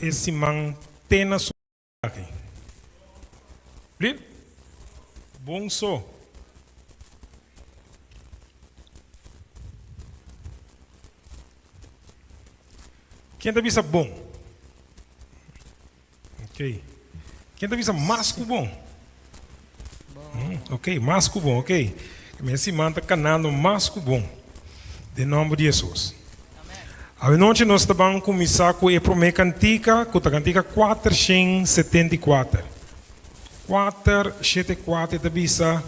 E siman te na su aki. Li? Bon so. Ken ta bisa bon? Ok. Ken ta bisa mas ku bon? Ok, mas ku bon, ok. Mi siman ta kanando mas ku bon. Den nòmber di Hesus. Awenochi nos ta ban kuminsá ku e promé kantika, ku ta kantika 474. 474 ta bisa,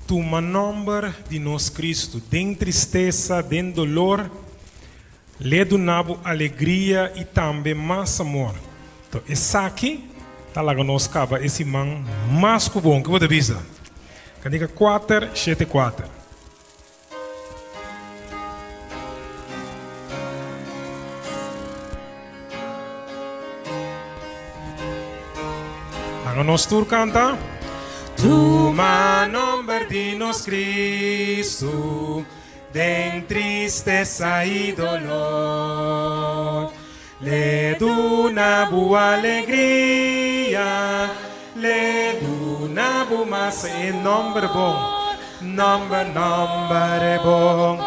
Tuma nòmber di nos Kristu den tristesa, den dolor, L'e duna bo alegria i tambe mas amor. To esaki ta laga nos kaba e siman mas ku bon. Ke bo ta bisa? Kantika 474. Laga nos tur kanta. Tuma nomber di nos Kristu. Den tristesa i dolor, L'e duna bo alegria, L'e duna bo mas e nomber bon, Nomber, nomber bon,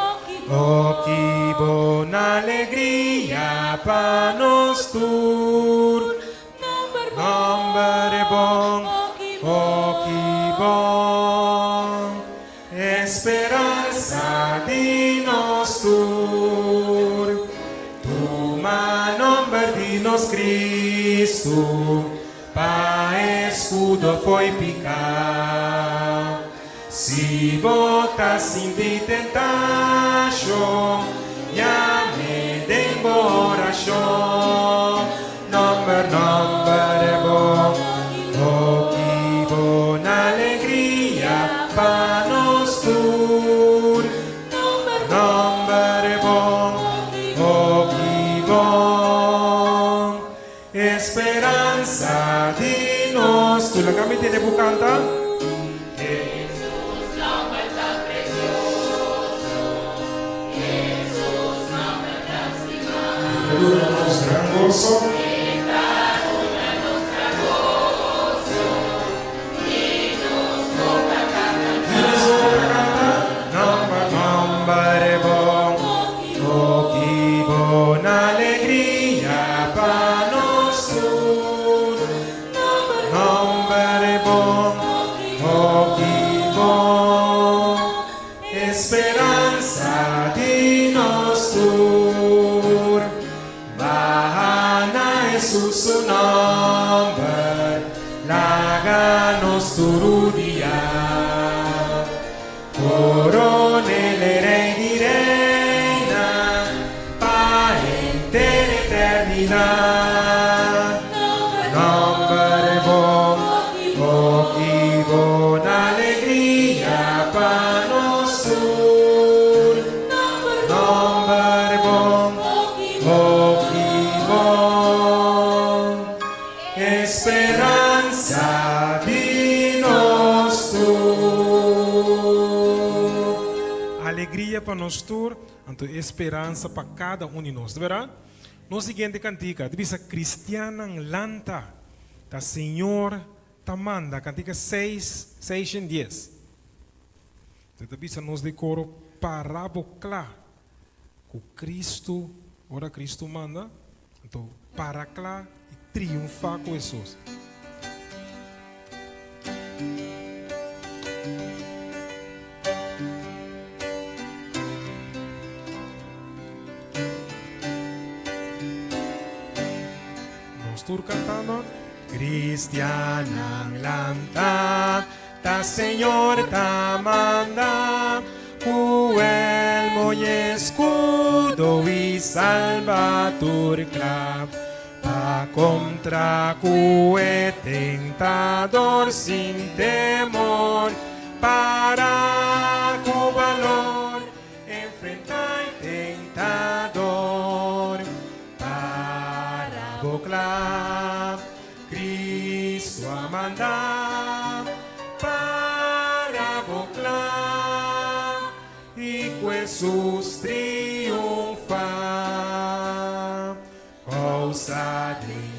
O ki bon alegria pa nos tur. Nomber bon, O ki bon. Esperansa di nos tur. Tuma nomber di nos Cristo pa escudo fo'i pica. Si bo ta sinti tentacion, yam'e den bo oracion. Nomber, nomber bon, oh ki bon alegria pa nos tur. Nomber bon, oh ki bon, esperansa di nos tur. Laga mi tende bo kanta. Hesus nomber ta precioso, Hesus nomber ta stima. E ta duna nos gran goso. E ta duna nos gran goso, i nos boca ta canta. I nos boca ta canta. Nomber, nomber e bon, oh ki bon alegria pa nos tur. Nomber e bon, hopi bon, Esperansa di nos tur. Baha na Hesus su nomber, Laga nos tur udia. Coronel e Rey di Reynan, pa henter eternidad. Nomber e bon, hopi bon alegria pa nos tur. Nomber e bon, hopi bon. Esperansa di nos tur. Alegria pa nos tur, anto esperansa pa kada un di nos. Ta berdad? Nos siguiente kantika ta bisa Kristiannan lanta, ta Señor ta manda, kantika seis, 610. Ta bisa nos den koro para bo kla ku Kristu, ora Kristu manda. Anto para kla i triunfá ku Hesus. Nos tur kantando. Cristiannan lanta, ta Señor ta manda, Ku elmo i eskudo i salba tur kla, Pa kontra ku e tentador sin temor, Para ku balor enfrenta e tentador, Para bo kla. Cristo a manda para bo cla y cu Jesus triunfa. Causa di.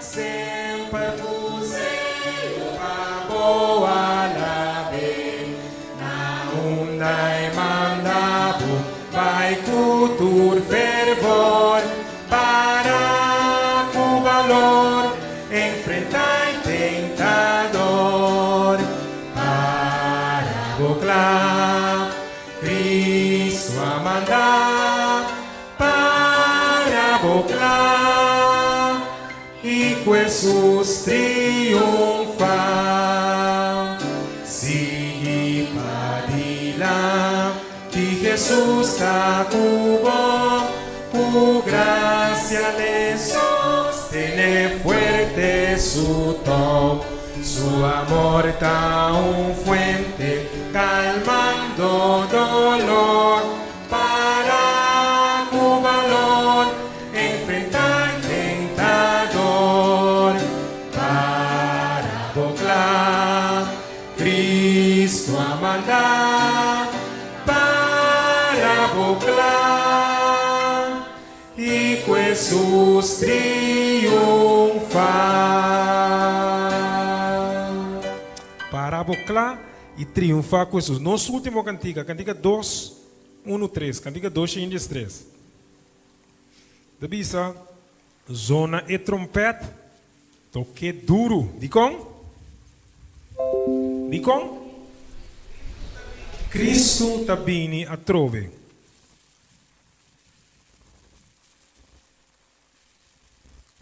Semper ku zelo pa bo alab'é. Na unda e manda bo bai ku tur fervor, Para ku balor enfrentá e tentador. Para bo kla, Cristo a manda. Para bo kla i ku Hesus triunfá. Sigui padilanti, Hesus ta ku bo, ku grasia l'e sostené fuerte su tou. Su amor ta un fuente kalmando dolor. Para ku balor enfrentá e tentador. Para bo kla, Cristo a manda. Para bo kla, i ku Hesus triunfá. Para bo kla i triunfá ku Hesus. Nos último kantika, kantika dos. Unu tres, kantika dos shen dies tres. Ta bisa, Zona e trompèt, tok'é duru. Dikon? Dikon? Kristu ta bini atrobe.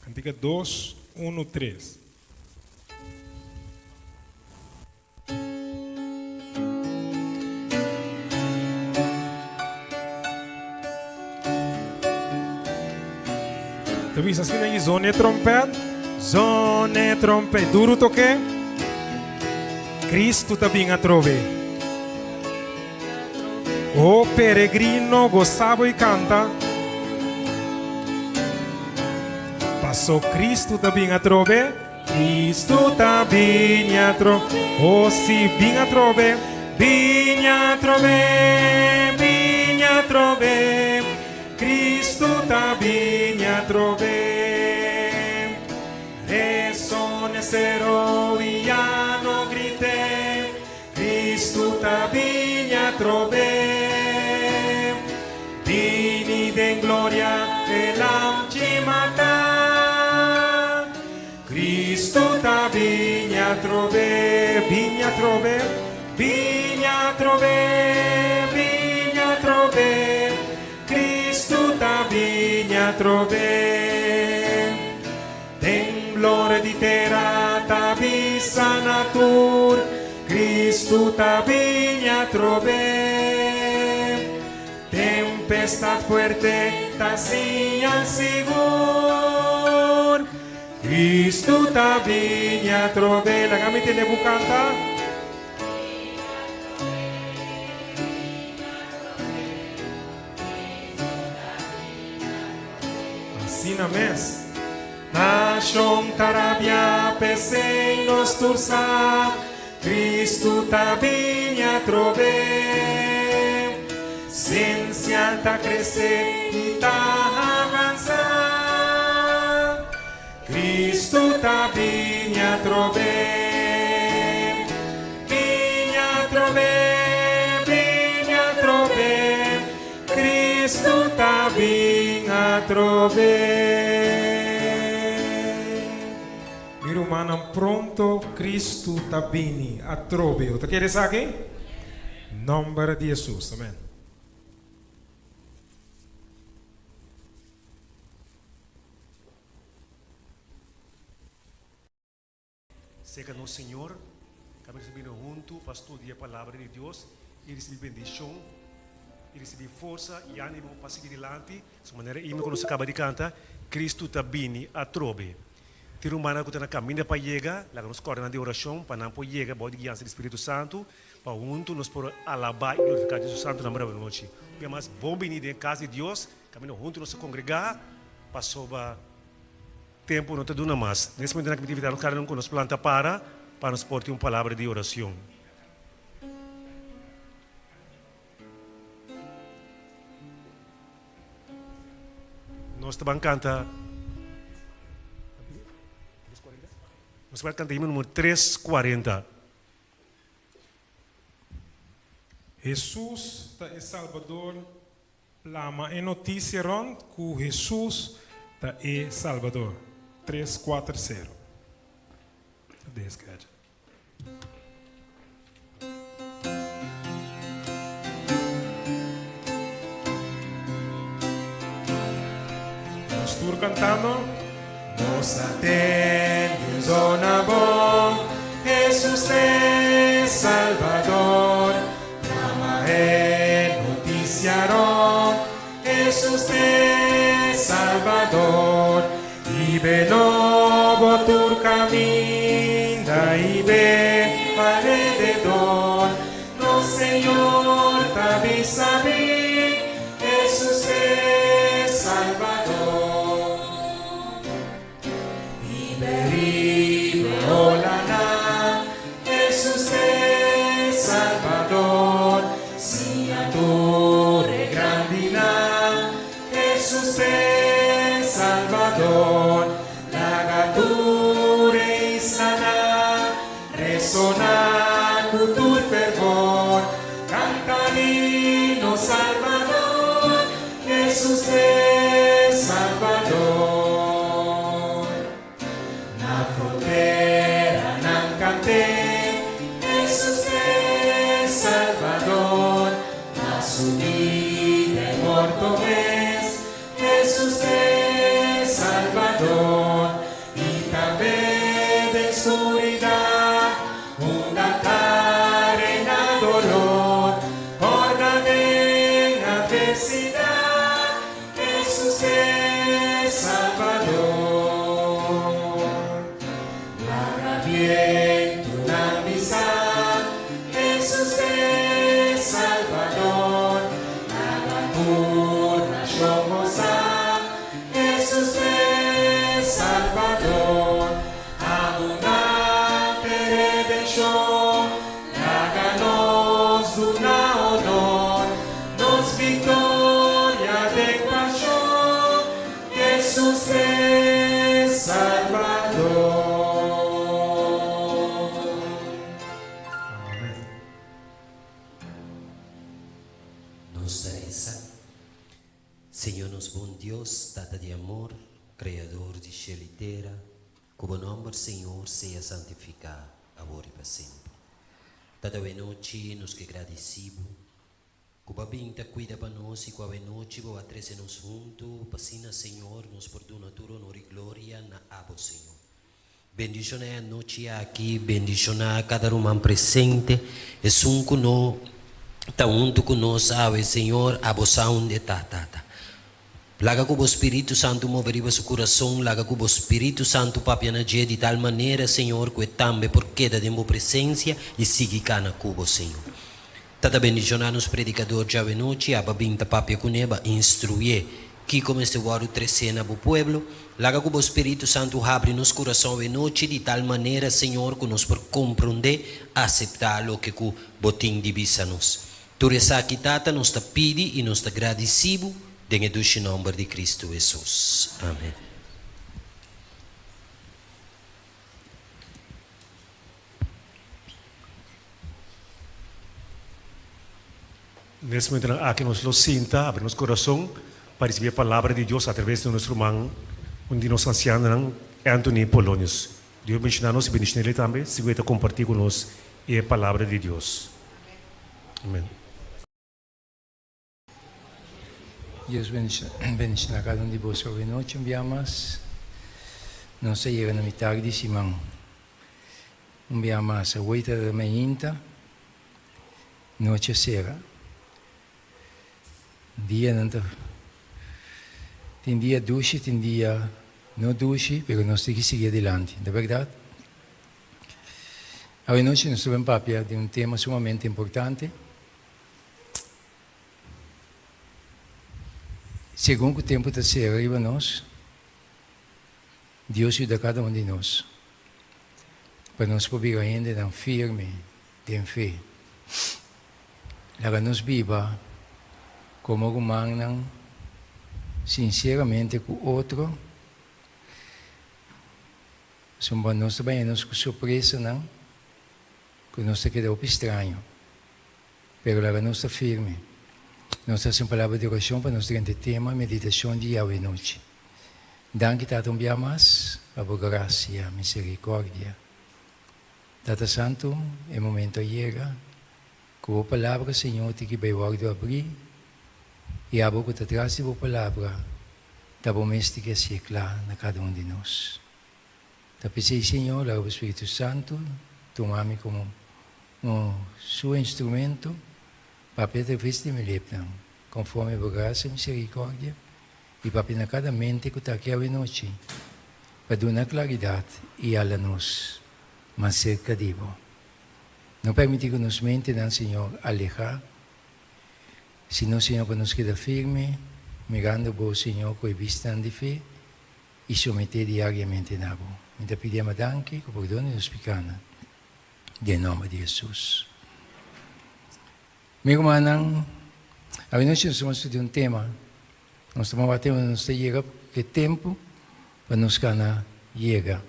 Kantika dos, unu, tres. Ta bisa asina aki, Zona e trompèt, zona e trompèt. Duru tok'é, Kristu ta bin atrobe. O peregrino, gosa bo i kanta. Paso Kristu ta bin atrobe. Kristu ta bini atrobe. O si, bin atrobe. Bini atrobe, bini atrobe. Kristu ta bini atrobe. Resone sero i ya no grite. Cristo ta bini atrobe. Bini den gloria e Lamchi mata. Cristo ta bini atrobe, bini atrobe, bini atrobe, bini atrobe. Cristo ta bini atrobe. Temblor di tera ta bisa na tur, Cristo ta bini atrobe. Tempestad fuerte ta siñal sigur, Cristo ta bini atrobe. Laga mi tende bo canta. Asina mes. Nashon ta rabia p'esei nos tur sa Kristu ta bini atrobe. Siensia ta krese i ta avansa Kristu ta bini atrobe. Bini atrobe, bini atrobe. Cristo ta bin atrobe. Mi rumannan pronto Cristo ta bini atrobe. Bo ta kere esaki? Nomber di Jesus. Amen. Serka nos Señor, kaminda nos a bini huntu pa studia e Palabra di Dios i risibí bendishon i risibí forsa i ánimo pa sigui dilanti. Su manera himno ku nos a kaba di kanta, Kristu ta bini atrobe. Tin rumannan ku ta na kaminda pa yega, laga nos kòrda nan den orashon pa nan por yega bou di guiansa di Spiritu Santu, pa huntu nos por alabá i glorifiká Dios su santu nòmber awe nochi. Un bia mas, bon bini den e kas di Dios, kaminda huntu nos ta kongregá pasobra. Tempu no ta duna mas. Nes momentunan aki mi ta invitá nos kada un ku nos planta para pa nos por tin un palabra di oracion. Nos ta ban canta. Nos bai kanta himno numero tres kuarenta. Hesus ta e Salbador Plama e notisia rònt ku Hesus ta e Salbador. Tres kuater sero. Ta den schedule. Nos tur kantando. Nos a tende zona bon, Hesus ta e Salbador. Plama e noticia rond, Hesus t'e Salbador. I be nobo tur caminda i be alrededor, Nos Señor ta bisa mi, Hesus t'e Salbador. Ribe ribe olanan, Hesus e Salbador, Siña tur e grandinan, Hesus e Salbador, Laga tur e islanan resoná ku tur fervor, Kanta di nos Salbador, Hesus e Salbador. Na fronteranan kant'é, Hesus e Salbador. Na su bida i morto mes, Hesus e Salbador. I tambe den skuridat, unda ta reina dolor, Kòrda den atversidat, Hesus e Salbador. Laga bientunan bisa, Hesus e Salbador. Laga tur nashon gosa, Hesus e Salbador. Abundante redenshon, laga nos duna honor, nos viktoria den pashon, Hesus e Salbador. Amen. Nos ta resa. Señor nos bon Dios, Tata di amor, Creador di shel i tera, cu bo nomber, Señor, sea santificá awor i pa semper. Tata awenochi nos ke gradici bo cu bo a bin ta cuida pa nos i cu awenochi bo a trece nos hunto p'asina, Señor, nos por duna tur honor i gloria na abo, Señor. Bendiciona e anochi aki, bendiciona cada ruman presente, esun cu no ta hunto cu nos awe, Señor, abo sa unda e ta, Tata. Laga cu bo Spiritu Santu move riba su curason, laga cu bo Spiritu Santu papia na dje di tal manera, Señor, cu e tambe por keda den bo presencia y sigui cana cu bo, Señor. Tata bendiciona nos predicador djawe nochi, aba bin ta papia cune, ba instruye kico mester wordo trece na bo pueblo. Laga cu bo Spiritu Santu habri nos curason awe nochi di tal manera, Señor, cu nos por compronde, acepta loke cu bo tin di bisa nos. Tur esaki, Tata, nos ta pidi i nos ta gradisí Bo den e dushi nòmber di Kristu Hesus. Amen. Nes momentonan aki nos lo sinta, abri nos kurason pa risibí e palabra di Dios atraves di nos ruman, un di nos ansianonan, Anthony Polonius. Dios bendiciona nos y bendiciona eley tambe si cu e ta comparti cu nos e palabra di Dios. Amen. Dios bendiciona cada un di boso awe nochi un bia mas. Nos a yega na mitar di siman. Un bia mas awey ta mainta, nochi a cera. Dianan ta tin dia dushi tin dia no dushi pero nos tin ki sigui adilanti ta berdad? Awe nochi nos ta ben papia di un tema sumamente importante segun ku tempu ta sera riba nos Dios yuda kada un di nos pa nos por bira hendenan firme den fe. Laga nos biba komo rumannan sinseramente ku otro. Pasobra nos ta baña nos ku sorpresanan ku nos ta keda hopi straño. Pero laga nos ta firme. Nos ta hasi un palabra di orashon pa nos drenta e tema meditashon di awe nochi. Danki Tata un bia mas pa bo grasia, misericordia. Tata Santu, e momento a yega ku bo palabra Señor tin ki bai wòrdu abrí i abo ku ta tras di bo palabra ta bo mes tin ki hasié kla na kada un di nos. Ta p'esei, Señor, laga bo Spiritu Santu tuma mi komo un Su instrumento, papia atraves di mi lepnan, konforme bo grasia i miserikòrdia, i papia na kada mente ku ta aki awenochi, pa duna klaridat i hala nos mas serka di bo. No permití ku nos mentenan, Señor, alehá, sino, Señor, pa nos keda firme, mirando bo, Señor, ku e bistanan di fe, i someté diariamente na bo. Mi ta pidi ama danki ku pordon di nos pikanan, den nomber di Hesus. Mi rumannan, awenochi nos ta studia un tema. Nos ta wak tema nos ta yega ku e tempu pa nos kana yega.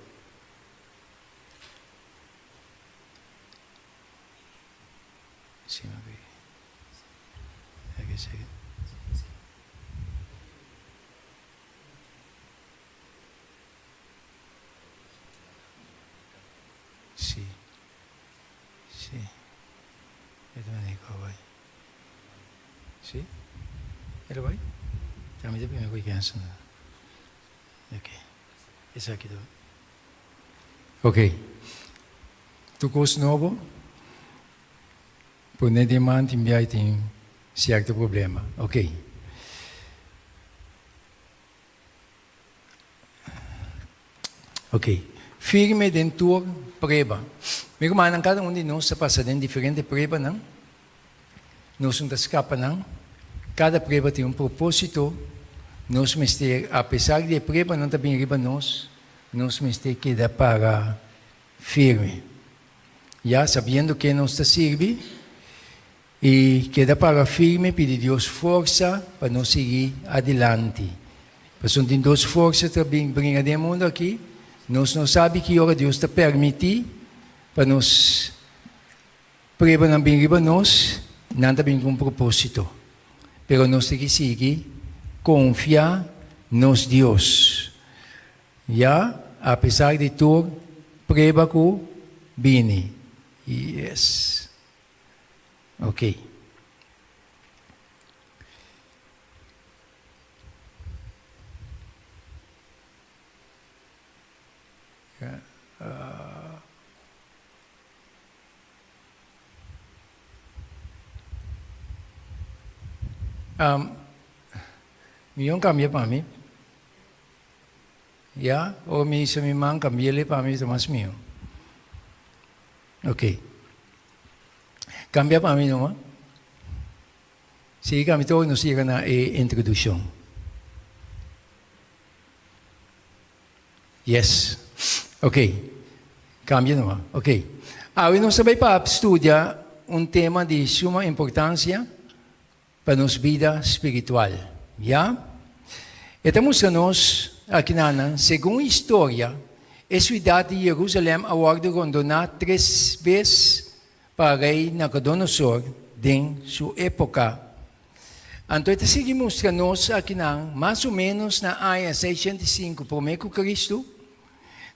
Sí. Sí. E ta manera ku a bai. Sí? E lo bai? Ta mi ta prima ku e kensa na. Ok. Esaki ta. Ok. Tur kos nobo, pone den man tin bia i tin sierto problema. Ok. Ok, firme den tur prueba. Mi rumannan, kada un di nos ta pasa den diferente pruebanan. Nos no ta skapa nan. Kada prueba tin un propósito. Nos mester, apesar di e pruebanan ta bin riba nos, nos mester keda para firme. Ya sabiendo ken nos ta sirbi. I keda para firme pidi Dios forsa pa nos sigui adilanti. Pasobra tin dos forsa ta bin bringa den e mundu aki, nos no sabi ki ora Dios ta permiti pa nos pruebanan bin riba nos, nan ta bin ku un proposito. Pero nos tin ki sigui konfia nos Dios. Ya, apesar di tur prueba ku bini. Yes. Ok. Um, mi yon cambia pa mi. Ya, ora mi dice mi man cambiele pa mi ta mas mio. Ok. Cambia pa mi numa. Sigui cambia tur nos yega na e introduccion. Yes. Ok. Cambia numa. Ok. Awe nos ta bay pa studia un tema di suma importancia pa nos bida spiritual. Ya? E ta mustra nos akinanan, segun historia, e siudat di Jerusalèm a wòrdu rondoná tres bes pa rei Nabucodonosor den su époka. Anto e ta sigui mustra nos akinan, mas o ménos na aña 605 promé ku Kristu,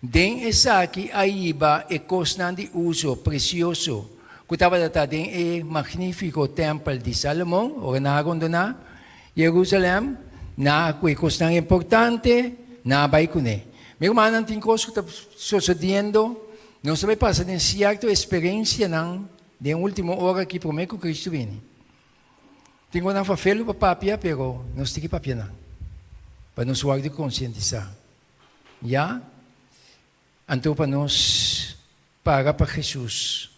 Den esaki a hiba e kosnan di uso presioso ku tabata ta den e magnífiko tèmpel di Salomon, ora nan a rondoná Jerusalèm, nan a ku e kosnan importante, nan a bai kuné. Mi rumannan, tin kos ku ta sosodiendo, nos ta bai pasa den sierto eksperensianan den último ora aki promé ku Kristu bini. Tin ku nan fafelu pa papia, pero nos tin ki papia nan, pa nos wòrdu konsientisá. Ya, anto pa nos paga pa Jesus.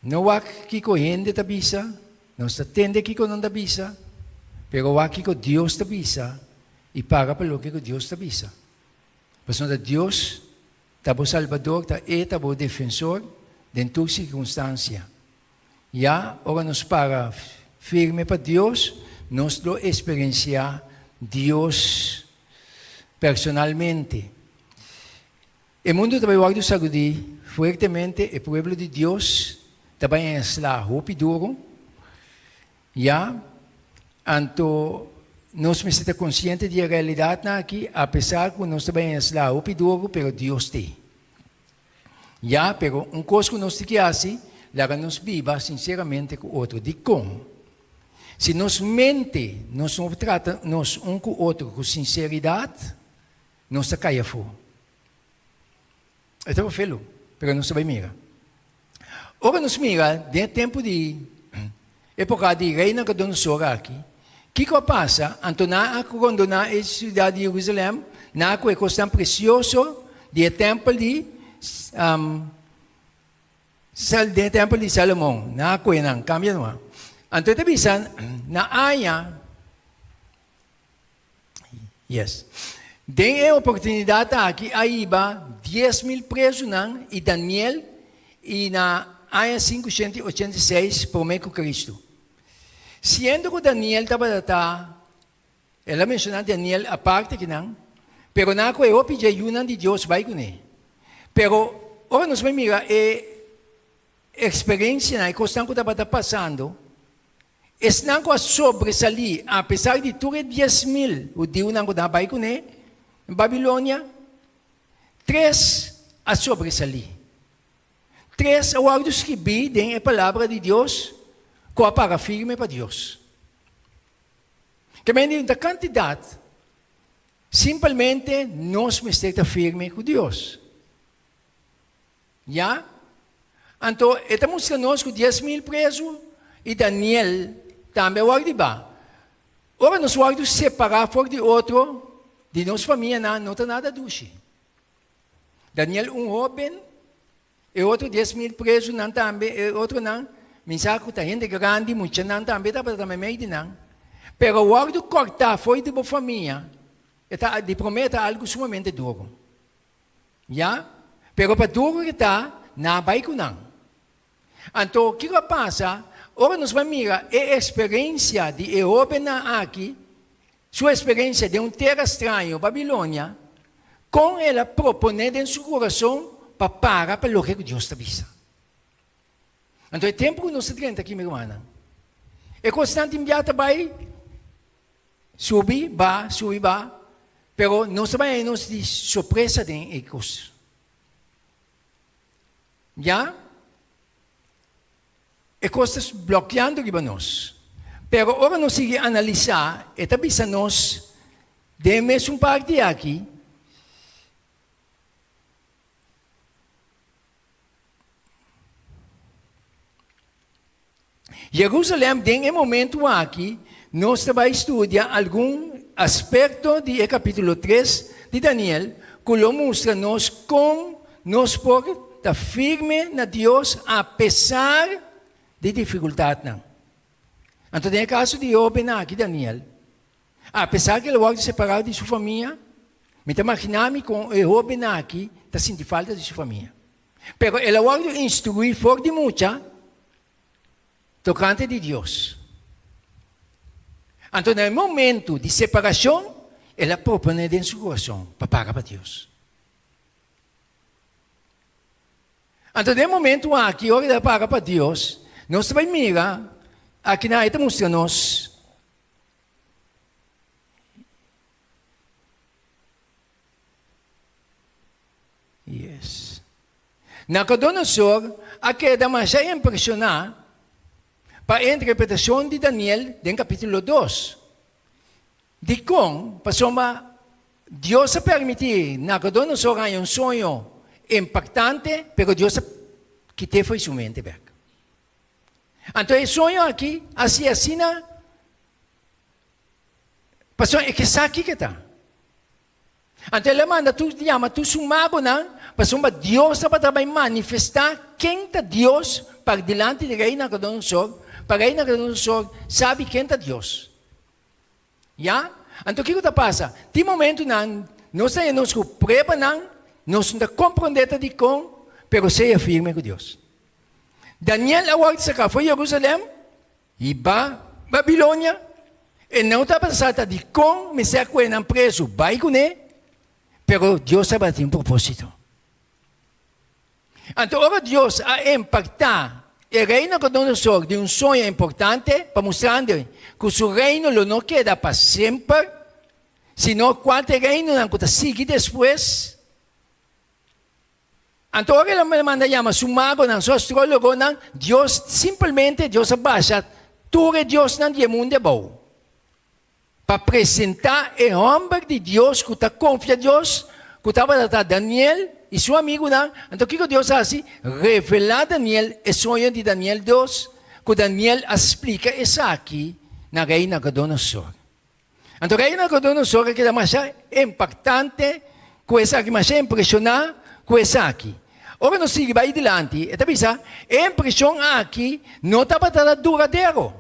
No wak kiko hende ta bisa, nos ta tende kiko nan ta bisa, pero wak kiko Dios ta bisa i paga pa loke ku Dios ta bisa. Pasobra Dios ta bo Salbador, ta E ta bo defensor den tur sirkunstansia. Ya ora nos para firme pa Dios, nos lo experiencia Dios personalmente. E mundu ta bai wòrdu sagudí fuertemente, e pueblo di Dios ta bai haña sla hopi duru, ya. Anto nos mester ta konsiente di e realidatnan aki, apesar ku nos ta bai haña sla hopi duru, pero Dios t'ei. Ya, pero un kos ku nos tin ki hasi, laga nos biba sinseramente ku otro. Dikon? Si nos mente, nos no trata nos un ku otro ku sinseridat, nos ta kai afó. E ta felu, pero nos ta bai mira. Ora nos mira den e tempu di epoka di Rei Nabucodonosor aki, kiko a pasa? Anto nan a rondoná e siudat di Jerusalèm, nan a kohe kosnan presioso di e tèmpel di den e tèmpel di Salomon, nan a kohe nan, kambia numa. Anto e ta bisa na aña. Yes. Den e oportunidat aki a hiba 10,000 prezunan i Daniel i na aña 586 promé ku Kristu. Siendo ku Daniel tabata ta, el a menshoná Daniel aparte kinan, pero nan a kohe hopi dje yunan di Dios bai kuné. Pero ora nos bai mira e eksperensianan, e kosnan ku tabata pasando, Esnan ku a sobresalí apesar di tur e 10,000 hudiunan ku nan a bai kuné na Babilonia, tres a sobresalí. Tres a wòrdu skibí den e Palabra di Dios ku a para firme pa Dios. Ke men di ta kantidat, simpelmente nos mester ta firme ku Dios. Ya. Anto e ta mustra nos ku 10,000 prezu i Daniel tambe a wòrdu ba. Ora nos wòrdu separá for di otro, di nos famianan, no ta nada dushi. Daniel un hóben, e otro 10,000 prezunan tambe, e otronan, mi sa ku ta hende grandi, muchanan tambe tabata meimei di nan. Pero wòrdu kòrtá for di bo famia, e ta, di promé e ta algu sumamente duru. Ya, pero pa duru ke ta, nan a bai ku nan. Anto, kiko a pasa? Ora nos bai mira e eksperensia di e hóbennan aki, su eksperensia den un tera straño, Babilonia, kon el a proponé den su kurason pa para pa loke ku Dios ta bisa. Anto e tempu ku nos ta drenta aki, mi rumannan, e kosnan tin bia ta bai Subi ba, subi ba, pero nos ta bai nos di sorpresa den e kos. Ya, e kos ta blokeando riba nos. Pero ora nos sigui analisá, e ta bisa nos den e mesun parti aki, Jerusalem den e momento aki nos ta bai studia algun aspecto di e capítulo 3 di Daniel cu lo mustra nos con nos por ta firme na Dios a pesar di dificultadnan. Anto den e caso di hoben aki Daniel, a pesar cu el a wordo separado di su famia, mi ta magina mi con e hoben aki ta sinti falta di su famia. Pero el a wordo instrui for di mucha tokante di Dios. Anto na e momento di separashon, el a proponé den su kurason pa para pa Dios. Anto den e momento aki, ora el a para pa Dios, nos ta bai mira, akinan e ta mustra nos Yes. Nabucodonosor a keda masha impreshoná pa e interpretashon di Daniel den kapítulo dos. Dikon? Pasobra Dios a permití Nabucodonosor haña un soño impaktante, pero Dios a kit'é for di su mente bèk. Anto e soño aki a siña asina pasobra e ke sa kiko e ta. Anto el a manda tur yama tur su magonan, pasobra Dios tabata bai manifestá ken ta Dios pa dilanti di rei Nabucodonosor, pa rei Nabucodonosor sabi ken ta Dios. Ya? Anto kiko ta pasa? Tin momentunan nos ta haña nos ku pruebanan, nos no ta komprondé ta dikon, pero sea firme ku Dios. Daniel a wòrdu saká for Jerusalèm, I ba Babilonia, e no tabata sa ta dikon mester a kue nan prezu bai kuné, pero Dios tabatin un propósito. Anto ora Dios a impaktá e rei Nabucodonosor di un soño importante pa mustrando ku su reino lo no keda pa semper, sino kual ta e reinonan ku ta sigui despues. Anto ora el a manda yama su magonan, su astrologonan, Dios simpelmente Dios a basha tur e diosnan di e mundu abou pa presentá e hòmber di Dios ku ta konfia Dios, ku tabata ta Daniel i su amigunan. Anto kiko Dios a hasi? Revelá Daniel e soño di Daniel dos, ku Daniel a splika esaki na rei Nabucodonosor. Anto rei Nabucodonosor a keda masha impaktante ku esaki, masha impreshoná ku esaki. Ora nos sigui bai dilanti, e ta bisa, E impreshon aki no tabata duradero.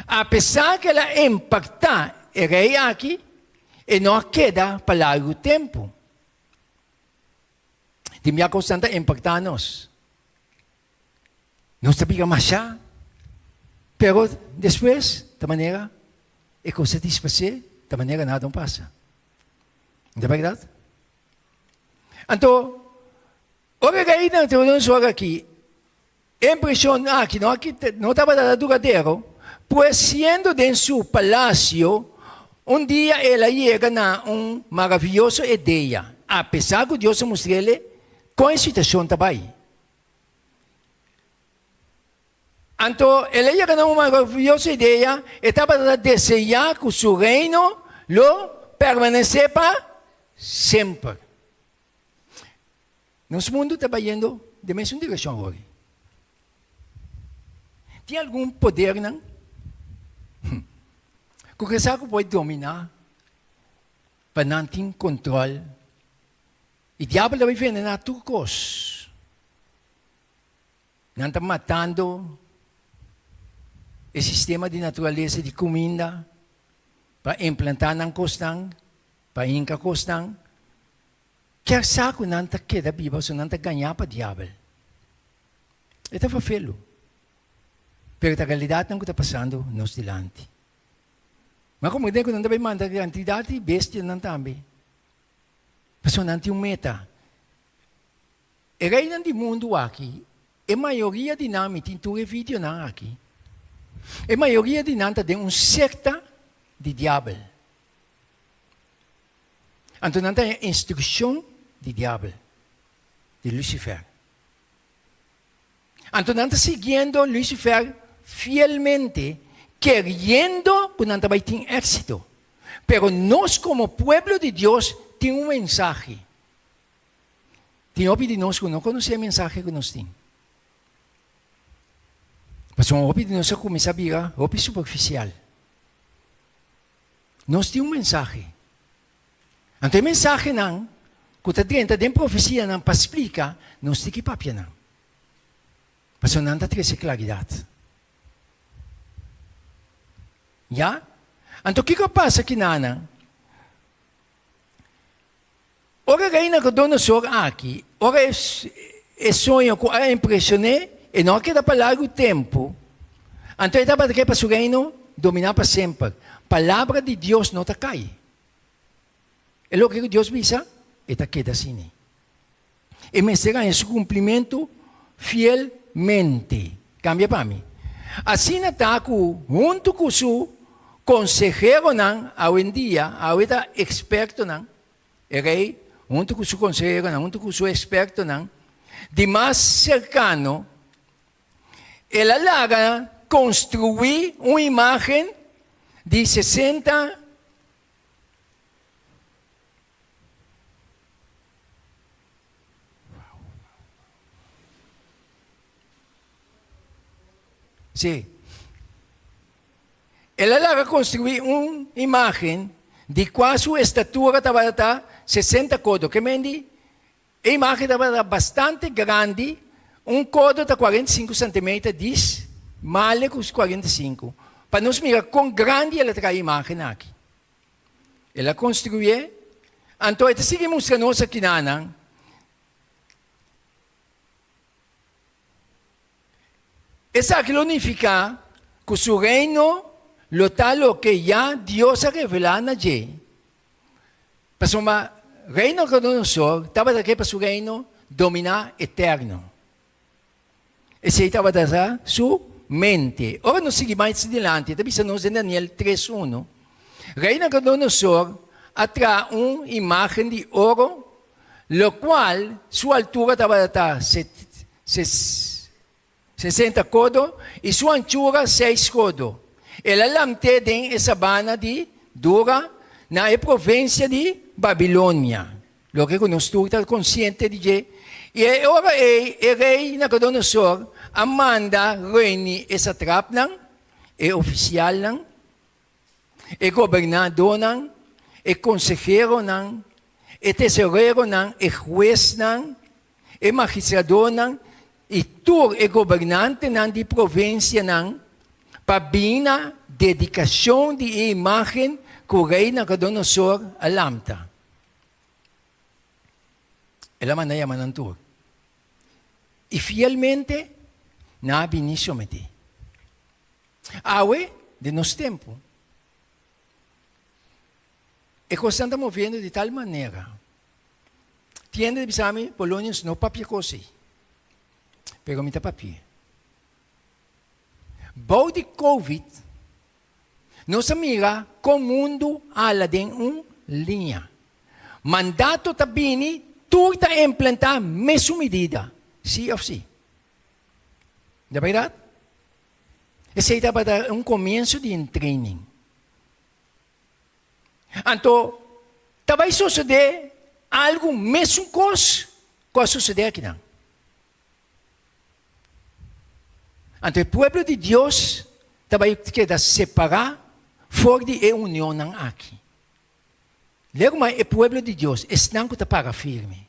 Apesar ku el a impaktá e rei aki, e no a keda pa largu tempu. Tin bia kosnan ta impaktá nos. Nos ta bira masha, pero despues ta manera e kos a disparsé, ta manera nada no pasa. No ta bèrdat? Anto, ora e rei Nabucodonosor aki, e impreshon aki no a kita, no tabata duradero, pues siendo den su palasio, un dia el a yega na un maraviyoso idea, apesar ku Dios a mustr'el kon e situashon ta bai. Anto el a yega na un maravioso idea, e tabata ta deseá ku su reino lo permanesé pa semper. Nos mundu ta bayendo den mesun direkshon awor. Tin algun podernan ku kesa ku por dominá pa nan tin kontrol I diabel ta bai venená tur kos. Nan ta matando e sistema di naturalesa di kuminda pa implantá nan kosnan, pa hinka kosnan. Kier sa ku nan ta keda biba pasobra nan ta gañá pa diabel. E ta fafelu. Pero ta realidatnan ku ta pasando nos dilanti. Ma komo ku nan ta bai manda kantidat di bestianan tambe. Pasobra nan tin un meta. E reinan di mundu aki, e mayoria di nan, mi tin tur e videonan aki, e mayoria di nan ta den un sekta di diabel. Anto nan ta haña instrukshon di diabel, di Lucifer. Anto nan ta siguiendo Lucifer fielmente, keriendo ku nan ta bai tin éksito. Pero nos komo pueblo di Dios tin un mensahe. Tin hopi di nos ku no konosé e mensahe ku nos tin. Pasobra hopi di nos a kuminsá bira hopi superfisial. Nos tin un mensahe. Anto e mensahenan ku ta drenta den profesianan pa splika, nos tin ki papia nan. Pasobra nan ta trese klaridat. Ya? Anto kiko a pasa kinanan? Ora rei Nabucodonosor aki, ora e soño ku a impreshon'é, e no a keda pa largu tempu, anto e tabata ke pa su reino dominá pa semper. Palabra di Dios no ta kai. E loke ku Dios bisa, e ta keda asina. E mester haña su kumplimentu fielmente. Kambia pa mi. Asina ta ku huntu ku su konseheronan awendia, awe ta ekspertonan, e rei huntu ku su konseheronan, huntu ku su ekspertonan di mas serkano, el a laga konstruí un imágen di sesenta Sí. El a laga construí un imagen di cua su estatura tabata 60 codo. Ke men di? E imagen tabata bastante grandi, un codo ta 45 centimeter, dis male cu 45. Pa nos mira con grandi el a traha e imagen aki. El a konstruyé, anto e ta sigui mustra nos akinanan. Esaki lo nifiká ku su reino lo ta loke ya Dios a revelá na dje. Pasobra Rei Nabucodonosor tabata ke pa su reino dominá eterno. Esei tabata su mente. Ora nos sigui mas dilanti, e ta bisa nos den Daniel tres uno, Rei Nabucodonosor a traha un imágen di oro, lokual su altura tabata sesenta kodo i su anchura seis kodo. El a lamt'é den e sabana di Dura na e provinsia di Babilonia. Loke ku nos tur ta konsiente di dje. I e ora ei e rei Nabukodonosor a manda reuní e satrapnan, e ofisialnan, e gobernadónan, e konseheronan, e tesoreronan, e huesnan, e magistradónan i tur e gobernantenan di provinsianan pa bin na dedikashon di e imágen ku rei Nabukodonosor a lamta. El a manda yama nan tur. I fielmente nan a bini sometí. Awe, den nos tempu, e kosnan ta moviendo di tal manera. Tiende di bisa mi, Polonius no papia kos ei. Pero mi ta papia. Bou di Covid, Nos a mira kon mundu hala den un liña. Mandato ta bini, tur ta implantá mesun midida, sí òf sí. Ta bèrdat? Esei tabata un komienso di un training. Anto, ta bai sosodé algu mesun kos ku a sosodé akinan. Anto e pueblo di Dios ta bai keda separá for di e unionnan aki. Lei kuma e pueblo di Dios, esnan ku ta para firme.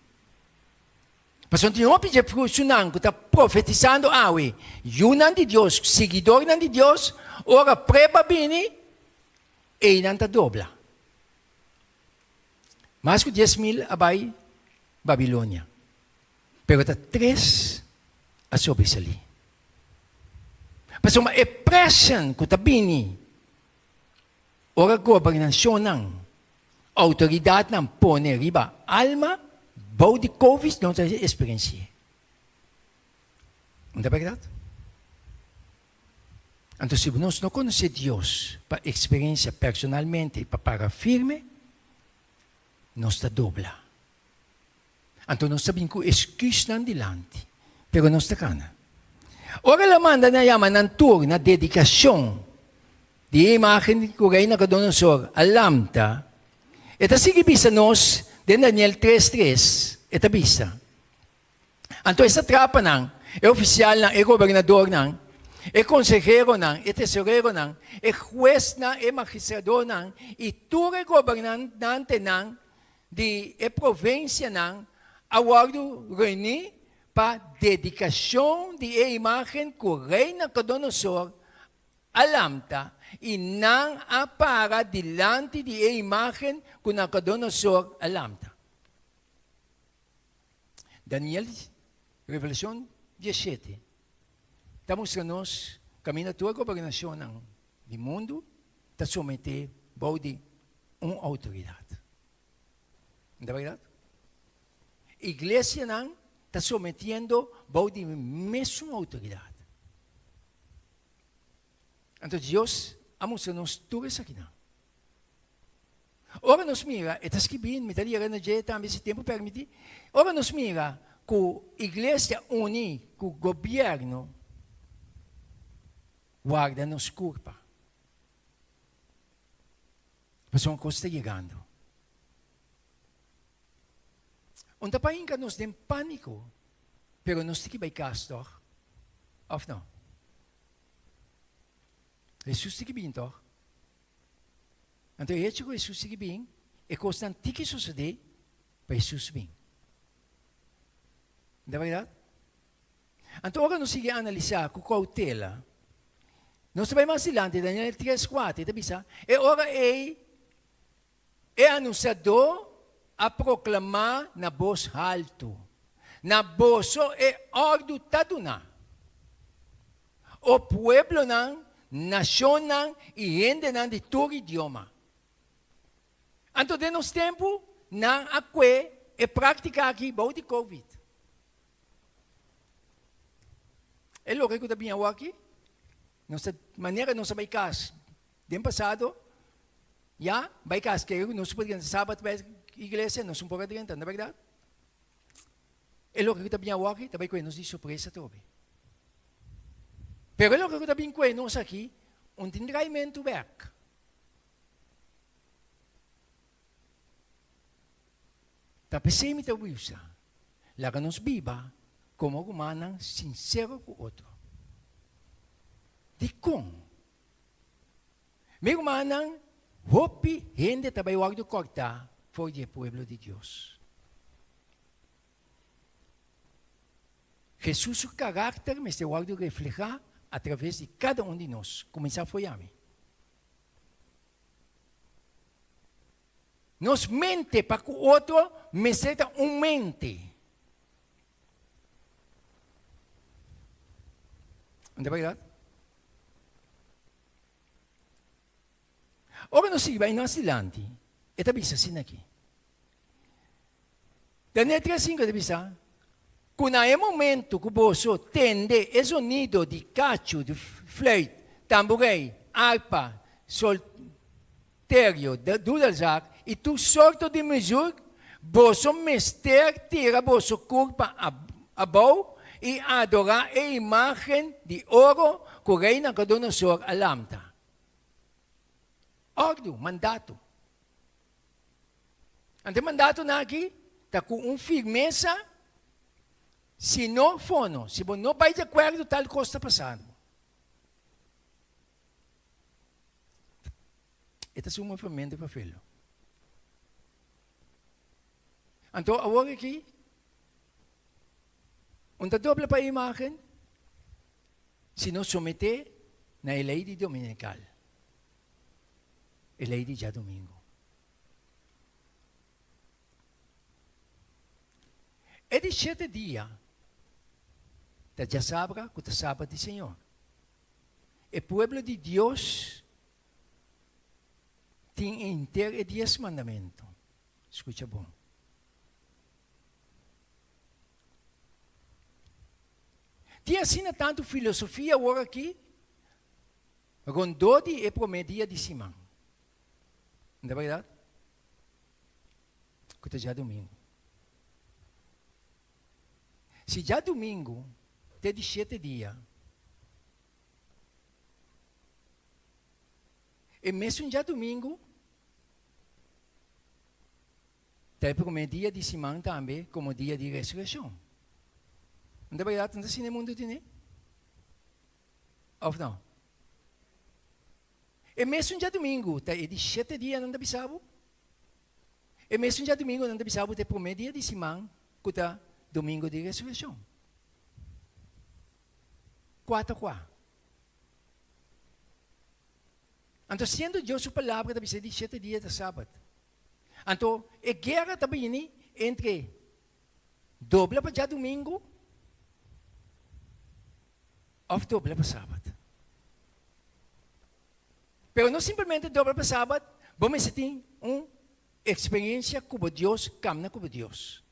Pasobra tin hopi dje personan ku ta profetisando awe, yunan di Dios, siguidornan di Dios, ora prueba bini, einan ta dobla. Mas ku 10,000 a bai Babilonia. Pero ta tres a sobresalí. Pasobra e preshon ku ta bini ora gobernashonnan, outoridatnan pone riba alma bou di Covid no ta eksperensi'é. No ta bèrdat? Anto si nos no konosé Dios pa eksperensia personalmente i pa para firme, nos ta dobla. Anto nos ta bin ku esküsnan dilanti, pero nos ta kana. Ora el a manda nan yama nan tur na dedikashon di e imágen ku Rei Nabukodonosor a lamta, e ta sigui bisa nos den Daniel tres tres, e ta bisa, Anto e satrapanan, e ofisialnan, e gobernadornan, e konseheronan, e tesoreronan, e huesnan, e magistradornan i tur e gobernantenan di e provinsianan a wòrdu reuní pa dedikashon di e imágen ku Rei Nabukodonosor a lamta, i nan a para dilanti di e imágen ku Nabukodonosor a lamta. Daniel, Revelashon diesshete, ta mustra nos kaminda tur e gobernashonnan di mundu ta someté bou di un outoridat. No ta bèrdat? Iglesianan ta sometiendo bou di mesun outoridat. Anto Dios a mustra nos tur esakinan. Ora nos mira, e ta skibí, mi ta yega na dje tambe si tempu permití, ora nos mira ku iglesia uní ku gobièrnu warda nos kurpa. Pasobra un kos ta yegando. Un ta pa hinka nos den pániko, pero nos tin ki bai kas tòg, òf no? Hesus tin ki bin tòg? Anto e hecho ku Hesus tin ki bin, e kosnan tin ki sosodé pa Hesus bin. No ta bèrdat? Anto ora nos sigui analisá ku koutela, nos ta bai mas dilanti, Daniel tres kuater ta bisa, E ora ei e anunsiadó a proklamá na bos haltu, Na boso e òrdu ta duná, o pueblonan, nashonnan i hendenan di tur idioma. Anto den nos tempu nan a kue e práktika aki bou di covid. E loke ku ta bin awaki, nos ta manera nos a bai kas den pasado, ya bai kas kere ku nos por drenta sabat bai iglesia, nos no por a drenta, no ta bèrdat? E loke ku ta bin awaki ta bai kohe nos di sorpresa atrobe. Pero e loke ku ta bin kohe nos aki, un tin draimentu bèk. Ta p'esei mi ta wisa, laga nos biba komo rumannan sinsero ku otro. Dikon? Mi rumannan, hopi hende ta bai wòrdu kòrtá for di e pueblo di Dios. Hesus su karakter mester wòrdu reflehá atraves di kada un di nos, kuminsá for yami. Nos mente pa ku otro mester ta un mente. No ta bèrdat? Ora nos sigui bai mas dilanti, e ta bisa asina aki. Daniel 3:5 ta bisa ku na e momento ku boso tende e zonido di kachu, di fluit, tamburei, arpa, solterio, dudelzak i tur sorto di muzik, boso mester tira boso kurpa abou i adorá e imágen di oro ku Rei Nabukodonosor a lamta. Òrdu, mandato. Anto e mandatonan aki ta ku un firmesa, si no fono, si bo no bai di akuerdo tal kos ta pasando. E ta suma fermente pa felo. Anto awor aki, un ta dobla pa e imagen, si no someté na e lei di dominikal, e lei di djadumingu. E di shete dia ta djasabra ku ta Sabat di Señor. E pueblo di Dios tin henter e dies mandamentu. Skucha bon. Tin asina tantu filosofia awor aki rondó di e promé dia di siman. No ta bèrdat? Ku ta djadumingu. Si djadumingu te di shete dia, e mesun djadumingu ta e promé dia di siman tambe komo dia di resurekshon. No ta bèrdat? No ta asina e mundu tene? Òf no? E mesun djadumingu ta e di shete dia nan ta bisa bo. E mesun djadumingu nan ta bisa bo ta e promé dia di siman ku ta Domingo di Resurekshon. Kua ta kua? Anto siendo Dios su palabra ta bisa e di shete dia ta Sabat. Anto e guera ta bini entre dobla pa djadumingu Of dobla pa Sabat. Pero no simplemente dobla pa Sabat, bo mester tin un experiencia cu bo Dios, camna cu bo Dios,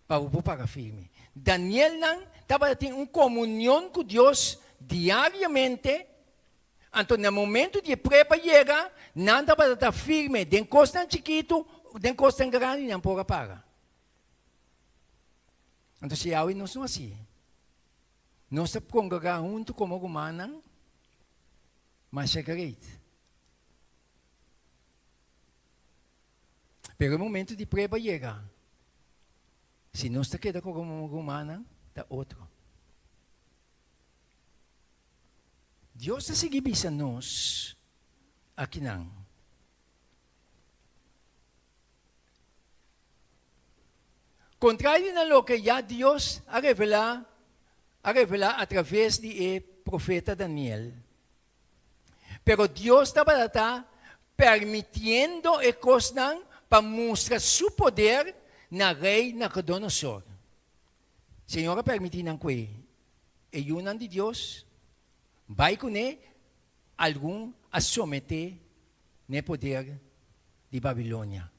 pa bo por para firme. Danielnan tabata tin un comunion cu Dios diariamente, anto na momento di e prueba yega, nan tabata ta firme den cosnan chikitu, den cosnan grandi nan por a para. Anto si awe nos no hasié, nos ta kongregá huntu komo rumannan masha great. Pero e momento di prueba yega, si nos ta keda komo rumannan, ta otro. Dios ta sigui bisa nos akinan. Contrario na loke ya Dios a revelá a revelá atraves di e profeta Daniel. Pero Dios tabata ta permitiendo e kosnan pa mustra su poder na rei Nabucodonosor. Señor a permití nan kue e yunan di Dios bai kuné, algun a someté n'e poder di Babilonia.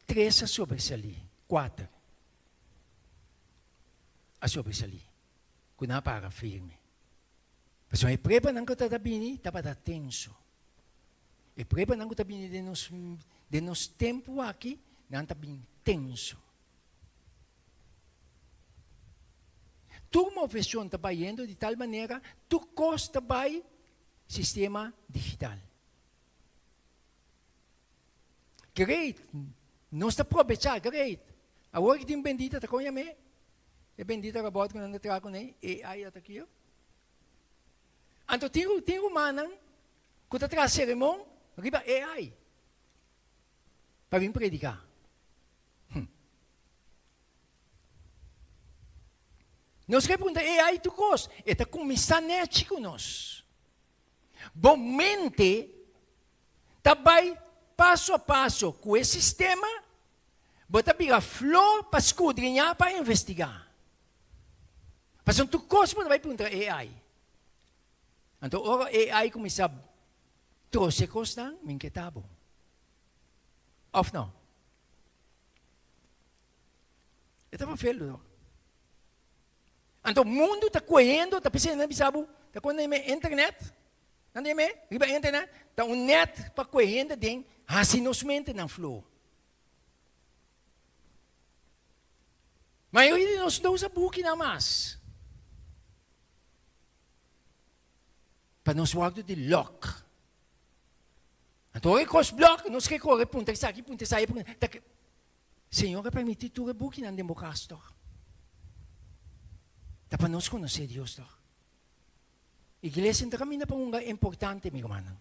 Tres a sobresalí, kuater a sobresalí. ku nan a para firme. Pasobra e pruebanan ku ta bini tabata tenso. E pruebanan ku ta bini den nos den nos tempu aki, nan ta bin tenso. Tur moveshon ta bayendo di tal manera, tur kos ta bai sistema digital. Great! Nos ta probechá, great! Awor ki tin bendita ta kon yam'é? E bendita robot ku nan ta traha kuné, AI a ta kio. Anto tin tin rumannan ku ta traha seremon riba AI pa bin prediká. Hm. Nos ke puntra AI tur kos, e ta kuminsá nèchi ku nos. Bo mente ta bai paso a paso ku e sistema, bo ta bira flo pa skudriñá pa investigá. Pasobra tur kos bo ta bai puntra AI. Anto ora AI kuminsá trose kosnan, mi nketa bo. Òf no? E ta vervelend hoor. Anto mundu ta kohendo, ta p'esei nan bisa bo, ta kon den internet, nan den me, riba internet, ta un net pa kohe hende den hasi nos mentenan floho. Mayoria di nos no usa bukinan mas. Pa nos wòrdu di lòk. Anto ora e kos blòk, nos ke kore puntra esaki, puntra esaya, puntra, ta ke. Señor a permití tur e bukinan den bo kas tòg. Ta pa nos konosé Dios tòg. Iglesia no ta kaminda pa hunga importante, mi rumannan.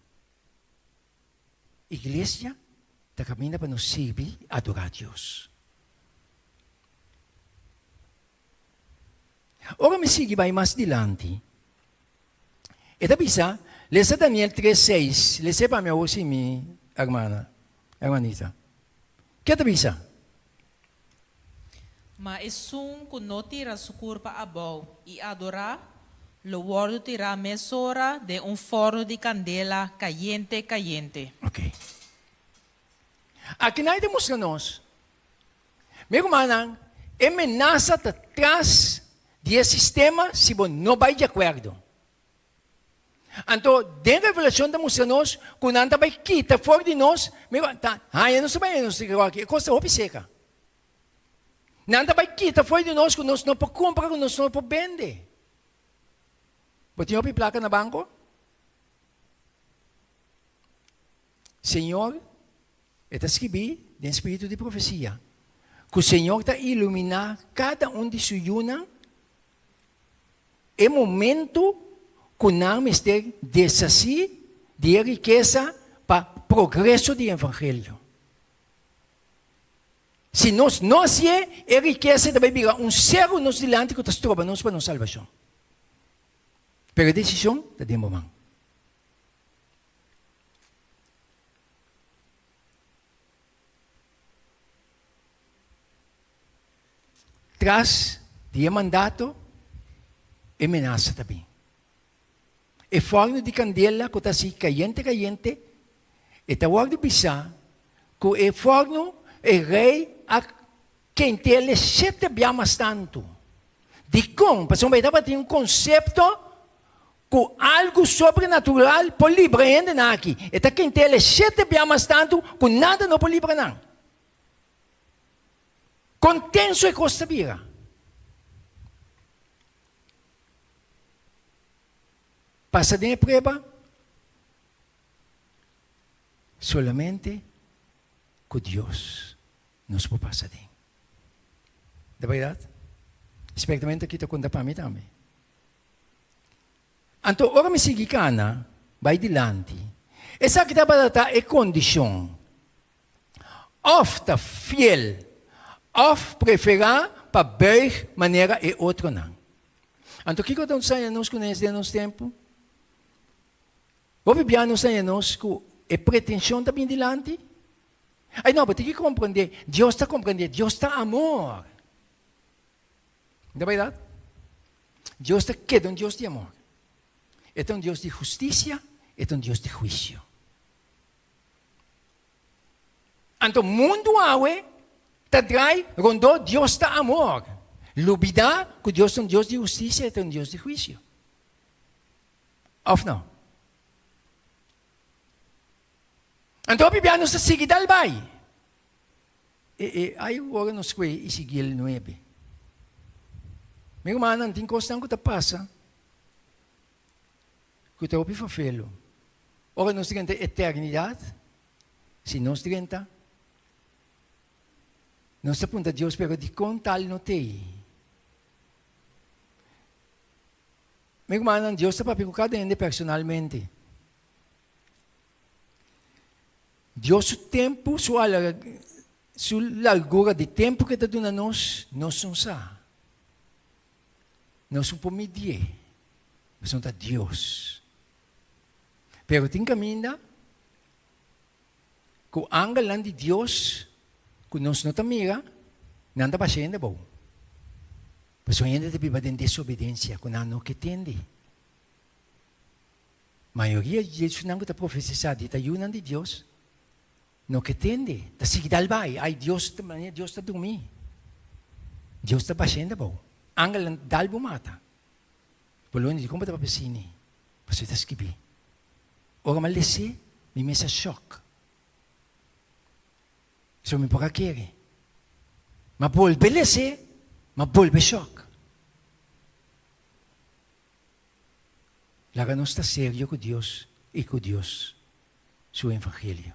Iglesia ta kaminda pa nos sirbi i adorá Dios. Ora mi sigui bai mas dilanti, e ta bisa, lesa Daniel tres seis, les'é pa mi awor si mi hermana, hermanita. Ke ta bisa? Ma esun ku no tira su kurpa abou i adorá, lo wòrdu tirá mesora den un fòrnu di kandela kayente kayente. Ok. Aki nan e ta mustra nos, mi rumannan, e menasa ta tras di e sistema si bo no bai di akuerdo. Anto, den Revelashon ta mustra nos ku nan ta bai kita for di nos, mira, ta haña nos ta bai haña nos riba aki, e kos ta hopi seka. Nan ta bai kita for di nos ku nos no por kumpra, ku nos no por bende. Bo tin hopi plaka na banko? Señor, e ta skibí den spiritu di profesia, ku Señor ta iluminá kada un di su yunan E momento ku nan mester deshasí di e rikesa pa progreso di evangelio. Si nos no hasié, e rikesa ta bai bira un seru nos dilanti ku ta stroba nos pa nos salbashon. Pero e desishon ta den bo man. Tras di e mandato, e menasa ta bin. E fòrnu di kandela ku ta hasi kayente kayente, e ta wòrdu bisá ku e fòrnu e rei a kent'el shete bia mas tantu. Dikon? Pasobra e tabatin un konsepto ku algu sobrenatural por libra e hendenan aki. E ta kent'el shete bia mas tantu ku nada no por libra nan. Kon tenso e kos ta bira? Pasa den e prueba solamente ku Dios nos por pasa den. Ta bèrdat? Spèrtamente aki ta konta pa mi tambe. Anto ora mi sigui kana bai dilanti, esaki tabata ta e kondishon. Òf ta fiel òf preferá pa buig manera e otronan. Anto kiko ta saña nos ku nes den nos tempu? Hopi bia nos saña nos ku e pretenshon ta bin dilanti. Ai no, bo tin ki komprendé, Dios ta komprendé, Dios ta amor. No ta bèrdat? Dios ta keda un Dios di amor. E ta un Dios di hustisia, e ta un Dios di huisio. Anto mundu awe ta drai rondó Dios ta amor. Lubidá ku Dios ta un Dios di hustisia i ta un Dios di huisio. Òf no? Anto hopi bia nos ta sigui dal bai. E e ai ora nos kue i sigui el nuebe. Mi rumannan, tin kosnan ku ta pasa ku ta hopi fafelo. Ora nos drenta eternidat, si nos drenta, nos ta puntra Dios, pero dikon tal no t'ei? Mi rumannan, Dios ta papia ku kada hende personalmente. Dios su tempu, su su largura di tempu ku e ta duna nos, nos no sa. Nos no por midié, pasobra ta Dios. Pero tin kaminda ku angelnan di Dios ku nos no ta mira, nan ta basha hende abou. Pasobra hende ta biba den desobedensia ku nan no ke tende. Mayoria di esunnan ku ta profetisá di ta yunan di Dios no ke tende, ta sigui dal bai, ai Dios ta manera Dios ta drumí, Dios ta basha hende abou, angelnan dal bo mata. Polonia di kon bo ta papia asini? Pasobra e ta skibí. Ora mi a les'é, mi mes a shòk. So mi por a kere. Mi a bolbe les'é, mi a bolbe shòk. Laga nos ta serio ku Dios i ku Dios su evangelio.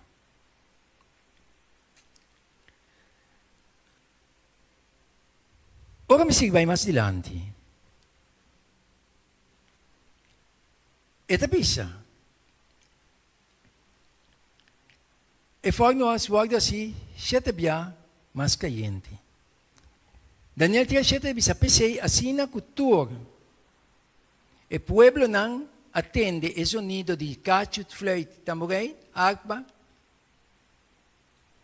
Ora mi sigui bai mas dilanti, e ta bisa, E forno a wòrdu hasi shete bia mas kayente. Daniel 3, shete ta bisa, P'esei, asina ku tur e pueblonan a tende e zonido di kachu, fluit, tamborei, arpa,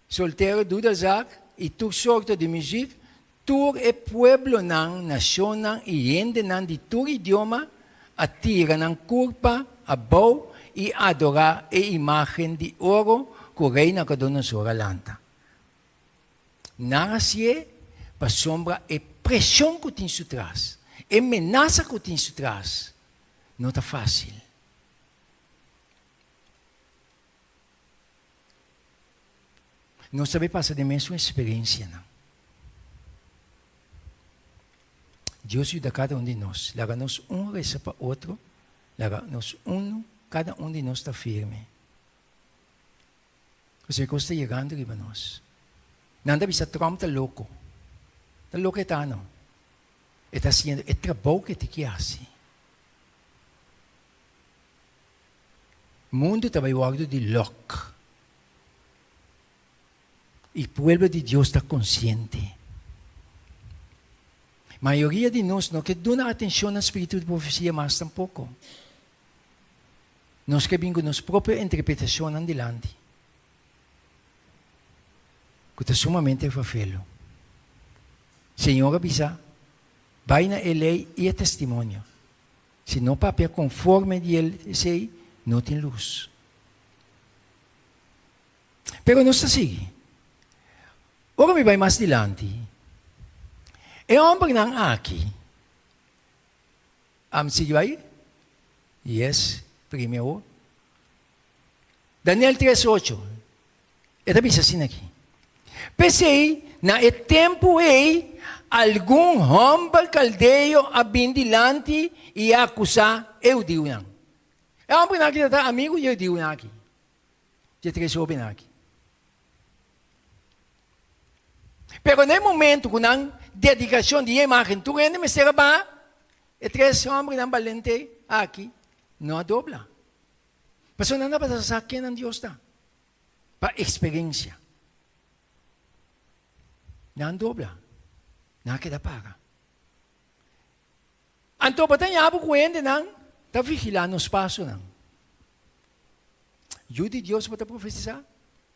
soltero, dudelzak i tur sorto di muzik, tur e pueblonan, nashonnan i hendenan di tur idioma a tira nan kurpa abou i adorá e imágen di oro ku Rei Nabukodonosor a lanta. Nan hasié pasobra e preshon ku tin su tras, e menasa ku tin su tras, no ta fásil. Nos ta bay pasa den mesun eksperensianan. Dios yuda kada un di nos. Laga nos un resa pa otro, laga nos unu, kada un di nos ta firme. Pasobra e kos ta yegando riba nos. Nan ta bisa Trump ta loko. Ta loko e ta no. E ta hasiendo e trabou ku e tin ki hasi. Mundu ta bai wòrdu di lòk. I pueblo di Dios ta konsiente. Mayoria di nos no ke duna atenshon na spiritu di profesia mas tampoko. Nos ke bin ku nos propio interpretashonnan dilanti, ku ta sumamente fafelo. Señor a bisa, Bai na e lei i e testimonio. Si no papia konforme di el esei, no tin lus. Pero nos ta sigui. Ora mi bai mas dilanti, e hòmbernan aki, Am sigui bai? Yes, primi awor. Daniel tres ocho, e ta bisa asina aki, P'esei, na e tempu ei, algun hòmber kaldeo a bin dilanti i a akusá e hudiunan. E hòmbernan aki ta amigu di e hudiunan aki, di e tres hóbennan aki. Pero na e momento ku nan dedikashon di e imágen tur hende mester a baha, e tres hòmbernan balente aki no a dobla. Pasobra nan tabata sa ken nan Dios ta, pa eksperensia. Nan dobla, nan a keda para. Anto bo ta ña bo ku hendenan ta vigilá nos pasonan. Yu di Dios bo ta profetisá?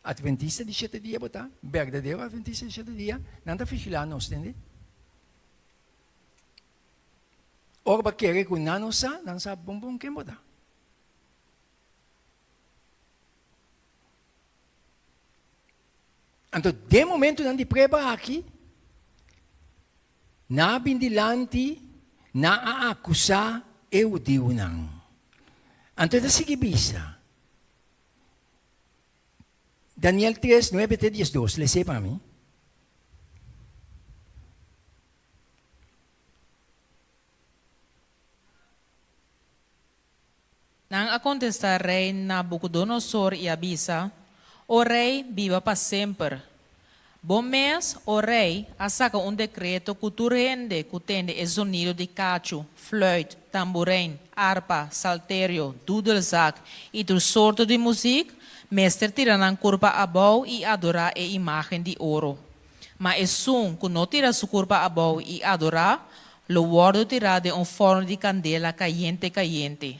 Adventista di shete dia bo ta? Berdadero adventista di shete dia? Nan ta vigilá nos, tende? Ora bo a kere ku nan no sa, nan sa bon bon ken bo ta. Anto den momentunan di prueba aki. Nan a bin dilanti, nan a akusá e hudiunan. Anto e ta sigui bisa, Daniel tres, nuebe te diesdos, les'é pa mi. Nan a kontestá Rei Nabukodonosor i a bisa, O rei, biba pa semper! Bo mes, o rei, a saka un dekreto ku tur hende ku tende e zonido di kachu, flùit, tamburein, arpa, salterio, dudelzak i tur sorto di muzik, mester tira nan kurpa abou i adorá e imágen di oro. Ma esun ku no tira su kurpa abou i adorá, lo wòrdu tirá den un fòrnu di kandela kayente kayente.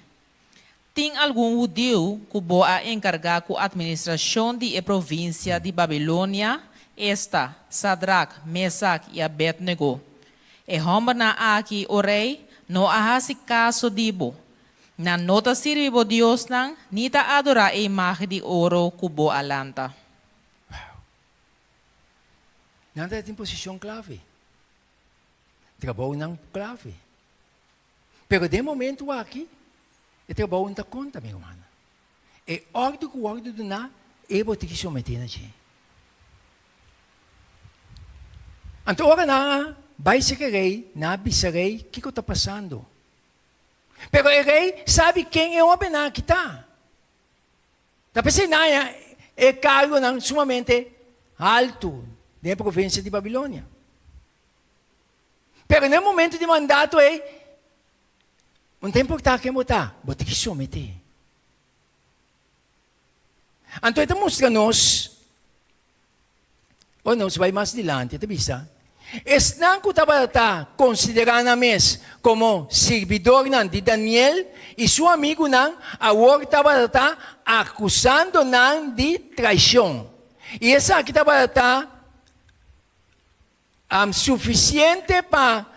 Tin algun hudiu ku bo a enkargá ku atministrashon di e provinsia di Babilonia, esta, Sadrak, Mesak i Abednego. E hòmbernan aki, o rei, no a hasi kaso di bo. Nan no ta sirbi bo diosnan ni ta adorá e imágen di oro ku bo a lanta. Wow! Nan ta tin posishon klave, trabounan klave. Pero den momento aki, e trabou no ta konta, mi rumannan. E òrdu ku wòrdu duná, e bo tin ki someté na dje. Anto ora nan a bai serka e rei, nan a bisa rei kiko ta pasando. Pero e rei sabi ken e hóbennan aki ta. Ta p'esei nan haña e kargonan sumamente haltu den e provinsia di Babilonia. Pero na e momento di mandato ei, no ta importá ken bo ta, bo tin ki someté. Anto e ta mustra nos, ora nos bai mas dilanti, e ta bisa, Esnan ku tabata ta konsiderá nan mes komo sirbidornan di Daniel i su amigunan awor tabata ta akusando nan di traishon. I esaki tabata ta Sufisiente pa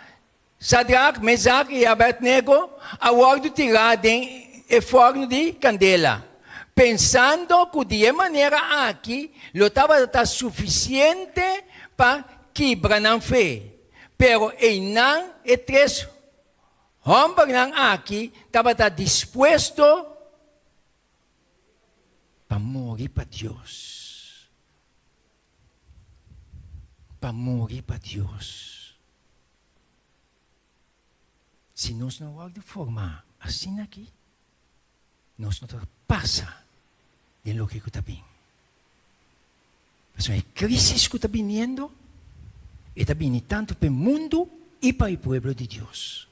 Sadrak, Mesak i Abednego a wòrdu tirá den e fòrnu di kandela, pensando ku di e manera aki lo tabata ta sufisiente pa kibra nan fe. Pero einan e tres hòmbernan aki tabata dispuesto pa muri pa Dios. Pa muri pa Dios. Si nos no wòrdu formá asina aki, nos no ta pasa den loke ku ta bin. Pasobra e krísis ku ta biniendo, e ta bini tantu pa e mundu i pa e pueblo di Dios.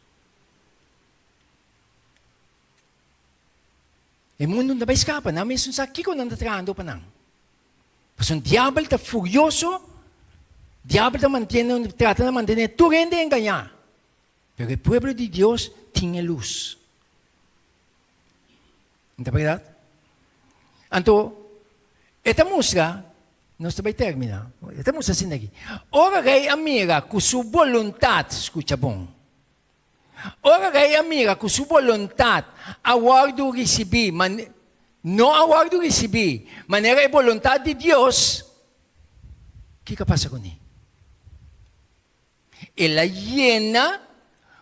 E mundu no ta bai skapa, nan mes no sa kiko nan ta trahando pa nan. Pasobra diabel ta furioso, diabel ta mantiene, trata na mantene tur hende engañá. Pero e pueblo di Dios tin e lus. No ta berdad? Anto, e ta mustra, nos ta bai termina, e ta mustra asina aki, ora rei a mira ku su boluntat, skucha bon, Ora rei a mira ku su boluntat a wòrdu risibí, no a wòrdu risibí manera e boluntat di Dios, kiko a pasa kuné? El a yena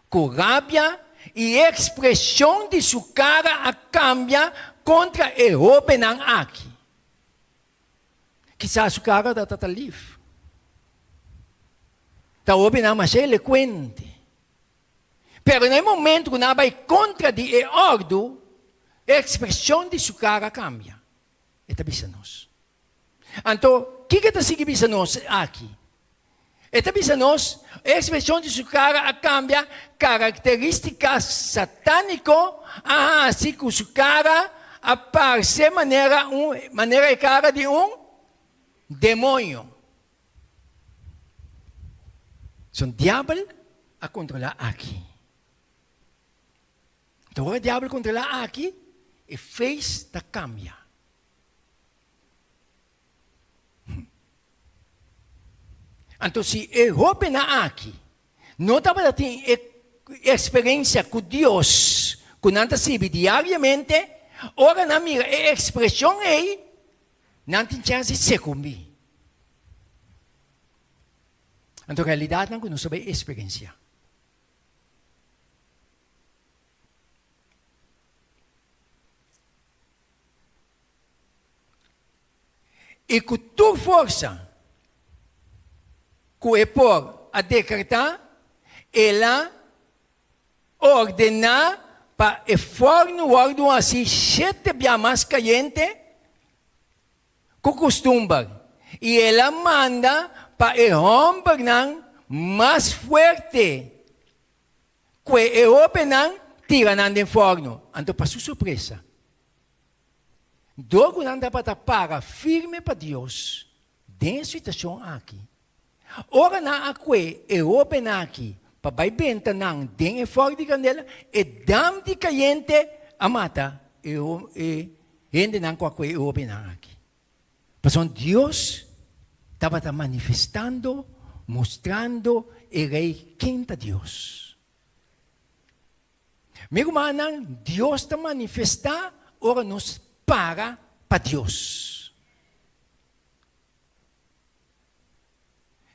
ku rabia i e ekspreshon di su kara a kambia kontra e hóbennan aki. Kisas su kara tabata lif. Ta hóbennan masha elekuente. Pero na e momento ku nan a bai kontra di e òrdu, e ekspreshon di su kara a kambia. E ta bisa nos. Anto, kiko e ta sigui bisa nos aki? E ta bisa nos, e ekspreshon di su kara a kambia, karakterístika satániko a hasi ku su kara a parse manera un manera e kara di un demoño. Son diabel a kontrolá aki. Anto ora diabel kontrolá aki, e face ta kambia. Anto si e hóbennan aki no tabata tin e eksperensia ku Dios ku nan ta sirbi diariamente, ora nan mira e ekspreshon ei, nan tin chèns di sekumbí. Anto realidatnan ku nos ta bai eksperensiá. I ku tur forsa ku e por a dekretá, el a ordená pa e fòrnu wòrdu hasi shete bia mas kayente ku kustumber, i el a manda pa e hòmbernan mas fuerte kue e hóbennan tira nan den fòrnu. Anto pa su sorpresa, Dor ku nan tabata para firme pa Dios den e situashon aki, ora nan a kue e hóbennan aki pa bai benta nan den e fòk di kandela, e dam di kayente a mata e hendenan ku a kue e hóbennan aki. Pasobra Dios tabata manifestando, mostrando e rei ken ta Dios. Mi rumannan, Dios ta manifestá ora nos para pa Dios.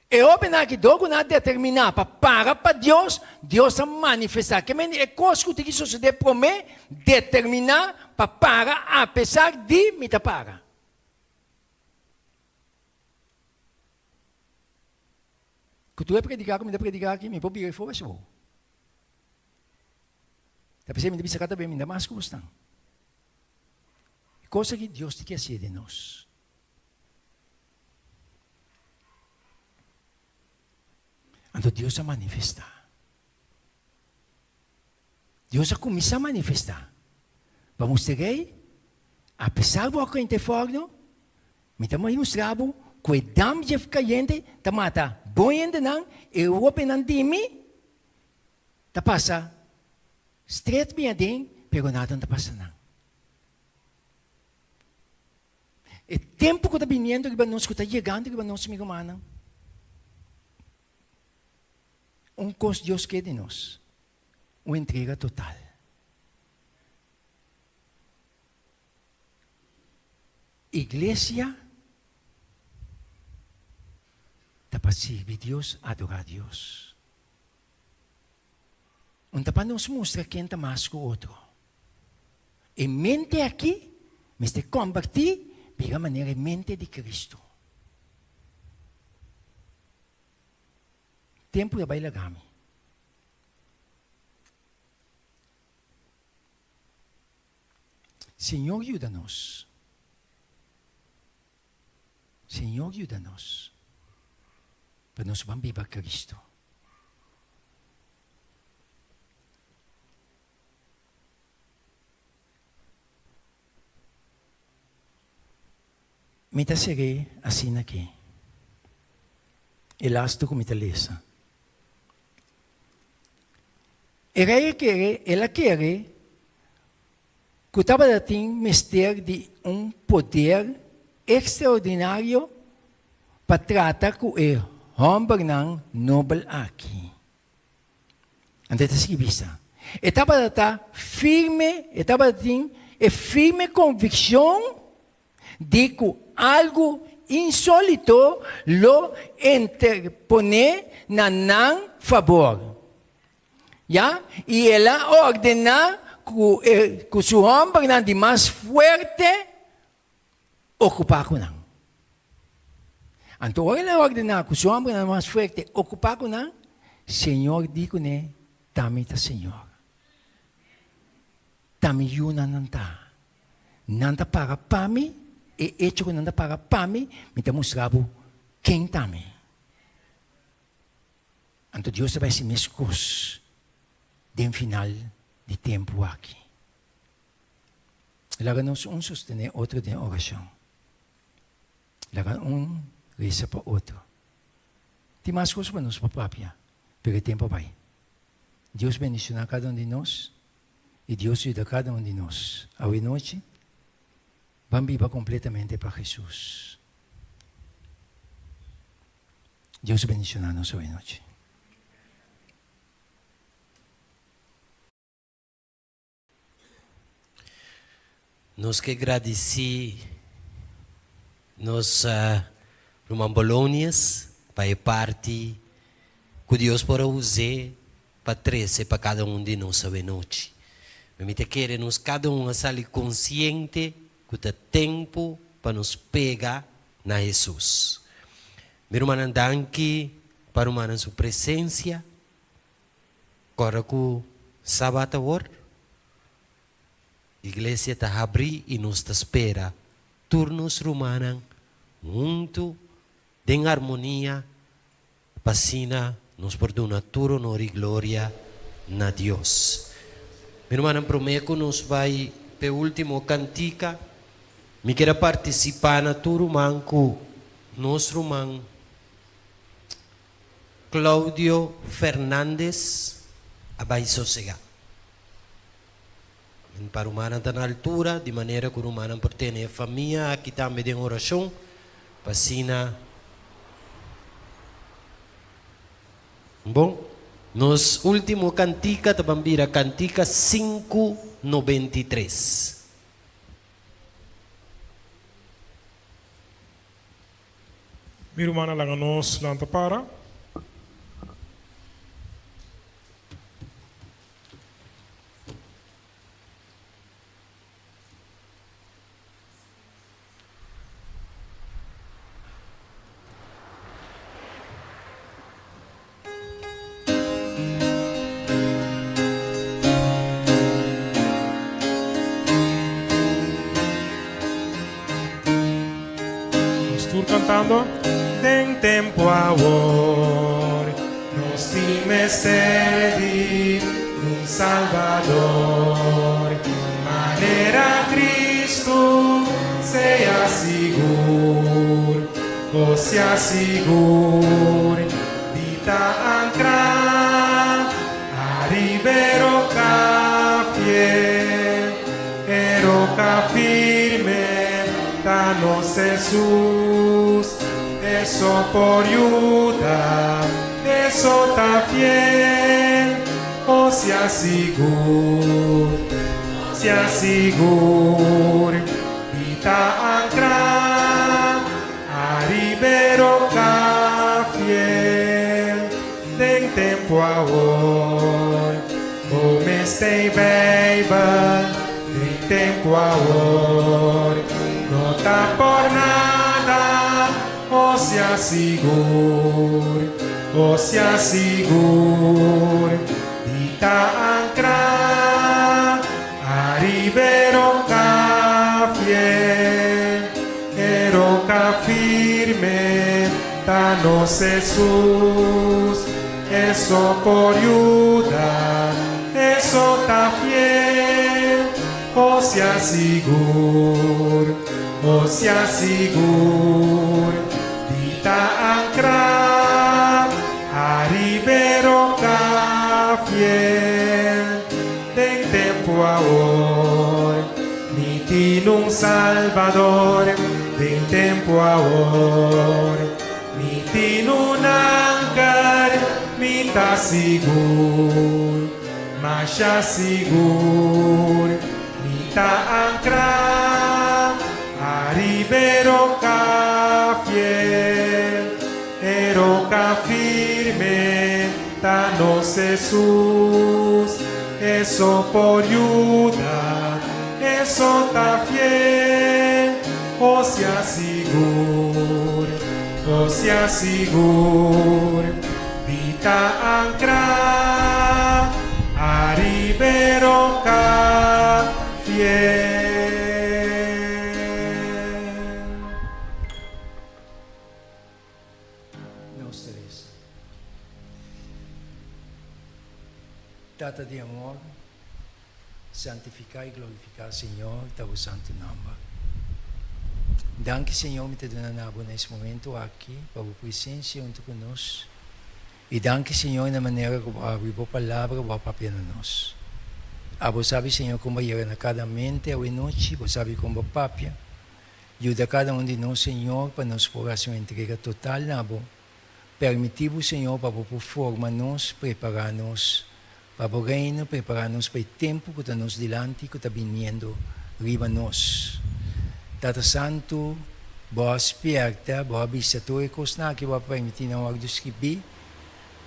E hóbennan aki dor ku nan a determiná pa para pa Dios, Dios a manifestá. Ke mende e kos ku tin ki sosodé promé, determiná pa para apesar di mi ta para. Ku tur e prediká ku mi ta prediká aki, mi por bira e for esou. Ta p'esei mi ta bisa kada bes mi ta mas ku bosnan. E kos aki Dios tin ke hasié den nos. Anto Dios a manifestá. Dios a kuminsá manifestá. Pa mustra ei, apesar bo a kenta e fòrno, mi ta mustra bo ku e dam dje kayente ta mata bon hendenan, e hóbennan di mi ta pasa stret bin aden, pero nada no ta pasa nan. E tempu ku ta biniendo riba nos, ku ta yegando riba nos, mi rumannan, un kos Dios ke di nos, un entrega total. Iglesia ta pa sirbi Dios, adorá Dios. Un ta pa nos mustra ken ta mas ku otro. E mente aki mester kombertí bira manera e mente di Kristu. Tempu ta bai laga mi. Señor yuda nos. Señor yuda nos pa nos ban biba Cristo. Mi ta ser'é asina aki. E lastu ku mi ta lesa. E rei a kere, el a kere ku tabata tin mester di un poder ekstraordinario pa trata ku e hòmbernan nobel aki. Anto e ta sigui bisa, E tabata ta firme, e tabata tin e firme konvikshon di ku algu insólito lo interponé na nan fabor. Ya, i el a ordená ku e ku su hòmbernan di mas fuerte okupá ku nan. Anto ora el a ordená ku su hòmbernan mas fuerte okupá ku nan, Señor di kuné, Ta mi ta Señor. Ta mi yunan nan ta. Nan ta para pa mi, e echo ku nan ta para pa mi, mi ta mustra bo ken ta mi. Anto Dios ta bai hasi meskos den final di tempu aki. Laga nos un sostené otro den orashon. Laga un resa pa otro. Tin mas kos pa nos pa papia, pero e tempu a bai. Dios bendishoná kada un di nos i Dios yuda kada un di nos. Awe nochi, ban biba kompletamente pa Hesus. Dios bendishoná nos awe nochi. Nos ke gradisí nos ruman Bolonius pa e parti. ku Dios por a us'é pa trese pa kada un di nos awenochi. Mi ta kere nos kada un a sali konsiente ku ta tempu pa nos pega na Hesus. Mi rumannan danki pa rumannan su presensia. Kòrda ku Sabat awor. Iglesia ta habrí i nos ta spera tur nos rumannan huntu den armonia pa asina nos por duna tur honor i gloria na Dios. Mi rumannan, promé ku nos bai p'e último kantika, mi kier a partisipá na tur ruman ku nos ruman Claudio Fernandez a bai sosegá. Pa rumannan ta na altura, di manera ku rumannan por tene e famia aki tambe den orashon, pa asina Bon, nos último kantika ta ban bira kantika 593. Mi rumannan laga nos lanta para. Nos tur cantando. Den tempo awor nos tin mester di un Salvador manera Cristo sea sigur o sea sigur di ta ancra ariba e roca fiel e roca firme ta nos Hesus eso por yuda eso ta fiel o sea sigur sea sigur di ta ancra ariba e roca fiel den tempo awor bo mester Bijbel den tempo awor no ta por nada o sea sigur o sea sigur di ta ancra ariba e roca fiel e roca firme ta nos Hesus eso por yuda eso ta fiel o sea sigur o sea sigur di ta ancra ariba e roca fiel den tempo awor mi tin un Salvador den tempo awor mi tin un anker mi ta sigur masha sigur mi ta ancra ariba e roca fiel e roca firme ta nos Hesus eso por yuda eso ta fiel o sea sigur o sea sigur di ta ancra ariba e roca fiel. Nos ta resa. Tata di amor, santifiká i glorifiká, Señor, ta bo santu nòmber. Danki, Señor, mi ta duna na bo na es momento aki pa bo presensia huntu ku nos. I danki, Señor, na manera ku bo a abri bo palabra, bo a papia na nos. Abo sabi, Señor, kon bo a yega na kada mente awe nochi, bo sabi kon bo papia. Yuda kada un di nos, Señor, pa nos por hasi un entrega total na Bo. Permití Bo, Señor, pa Bo por forma nos, prepará nos pa Bo Reino, prepará nos pa e tempu ku ta nos dilanti, ku ta biniendo riba nos. Tata Santu, Bo a spièrta, Bo a bisa tur e kosnan aki Bo a permití nan wòrdu skibí.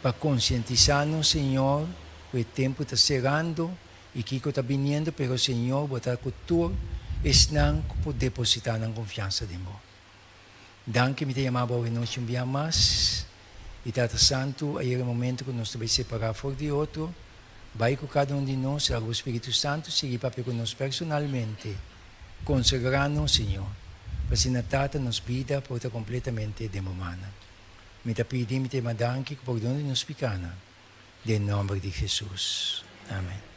Pa konsientisá nos, Señor, ku e tempu ta serando i kiko ta biniendo, pero Señor, Bo ta ku tur esnan ku por depositá nan konfiansa den Bo. Danki, mi ta yama Bo awe nochi un bia mas. I Tata Santu, a yega e momento ku nos ta bai separá for di otro. Bai ku kada un di nos, laga Bo Spiritu Santu sigui papia ku nos personalmente. Konsagrá nos, Señor, pa asina Tata nos bida por ta kompletamente den Bo mannan. Mi ta pidi, mi ta yama danki ku pordon di nos pikanan, den nòmber di Hesus. Amen.